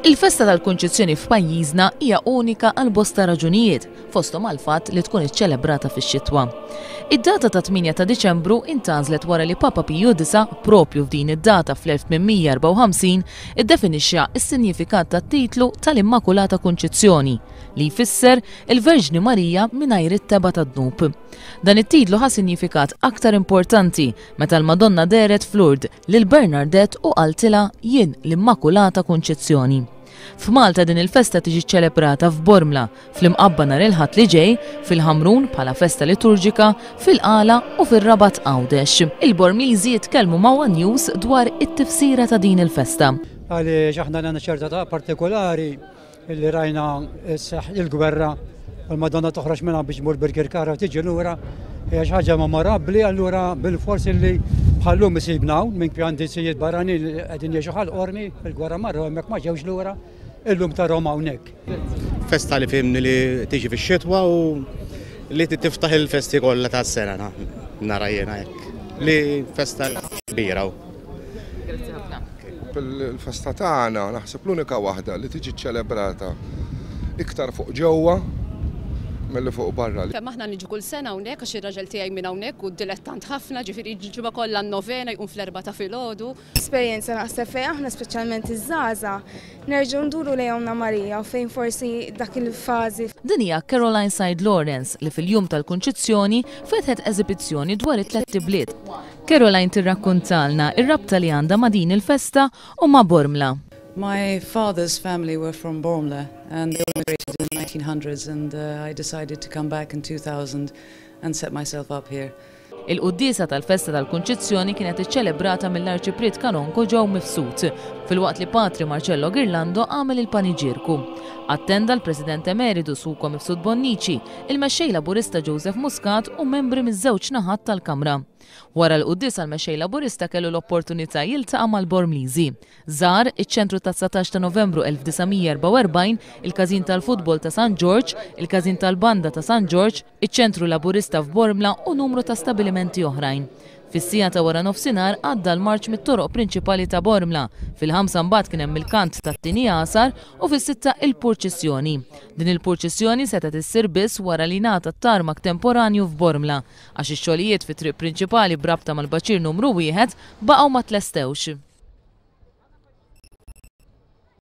Il-festa tal-Kunċizzjoni f'pajjiżna hija unika għal bosta raġunijiet, fosthom għall-fatt li tkun iċċelebrata fix-xitwa. Id-data ta' 8 ta' Diċembru intgħażlet wara li Papa Piju Disa' propju f'din id-data fl-1854 iddefinixxa s-sinjifikat tat-titlu tal-Immakulata Kunċizzjoni, li jfisser il-Verġni Marija mingħajr it-tebgħa tad-dnub. Dan it-titlu ħa sinjifikat aktar importanti meta l-Madonna dehret f'Lourdes lil Bernardette u qaltilha jien l-Immakulata Kunċizzjoni. F'Malta din il-festa tiġi ċċelebrata f'Bormla, fl-Imqabba nhar il-Ħadd li ġej, fil-Ħamrun bħala festa liturġika, fil-Qala u fir-Rabat Għawdex. Il-Bormliżi jitkellmu ma' one News dwar it-tifsira ta' din il-festa. Għaliex aħna għandna ċerta ta' partikolari Illi rajna sseħħ il-gwerra u l-Madonna toħroġ minn hawn biex tmur Birkirkara u tiġi lura, hija xi ħaġa memorabbli allura bilfors illi bħal-lum isibna hawn minn għandi sijiet barranin li qegħdin jgħixu Ħal Qormi, il-gwerra marru hemmhekk ma ġewx lura, illum tarhom hawnhekk. Festa li fimni li tiġi fix-xitwa u li tiftaħ il-festi kollha tas-sena nara jiena hekk. Li festa kbira. Grazzi ħafna. Il-festa tagħna naħseb l-unika waħda li tiġi ċċelebrata iktar fuq ġewwa milli fuq barra. Kemm aħna niġu kull sena hawnhekk għax ir-raġel tiegħi minn hawnhekk u dilettant ħafna, ġifieri l-ġimgħa kollha n-novena jqum fl-erbgħa ta' filgħodu. Esperjenza naħseb fejn aħna speċjalment iż-żgħażagħ nerġgħu nduru lejn Ommna Marija u fejn forsi dak il-fażi. Din hija Caroline Said Lawrence li fil-jum tal-Kunċizzjoni fetħet eżibizzjoni dwar it-tlett ibliet. Caroline tirrakkuntalna r-rabta li għandha ma' din il-festa u ma' Bormla. My father's family were from Bormla and they all immigrated in the 1900s and I decided to come back in 2000 and set myself up here. Il-quddiesa tal-festa tal-Kunċizzjoni kienet iċċelebrata mill-Arċipriet Kanonku Joe Mifsud, filwaqt li Patri Marcello Ghirlando għamel il-paniġierku. Attenda l-President Emeridu Suko Mifsud Bonnici, il-Mexxej Laburista Joseph Muscat u membri miż-żewġ naħat tal-Kamra. Wara l-quddiesa l-Mexxej Laburista kellu l-opportunità jiltaqa' mal-Bormliżi. Żar iċ-ċentru tat-19 ta' Novembru 1944, il-Każin tal-Futbol ta' San Ġorġ, il-Każin tal-Banda ta' San Ġorġ, iċ-Ċentru Laburista f'Bormla u numru ta' stabilimenti oħrajn. Fis-siegħa ta' waranofsinhar għadda l-marċ mit-toroq prinċipali ta' Bormla. Fil-ħamsa mbagħad kien hemm il-kant tat-tieni għasar u fis-sitta il-purċissjoni. Din il-purċissjoni setgħet issir biss wara li ngħata t-tarmak temporanju f'Bormla. Għax ix-xogħlijiet fit-triq prinċipali b'rabta mal-baċir numru wieħed baqgħu ma tlestewx.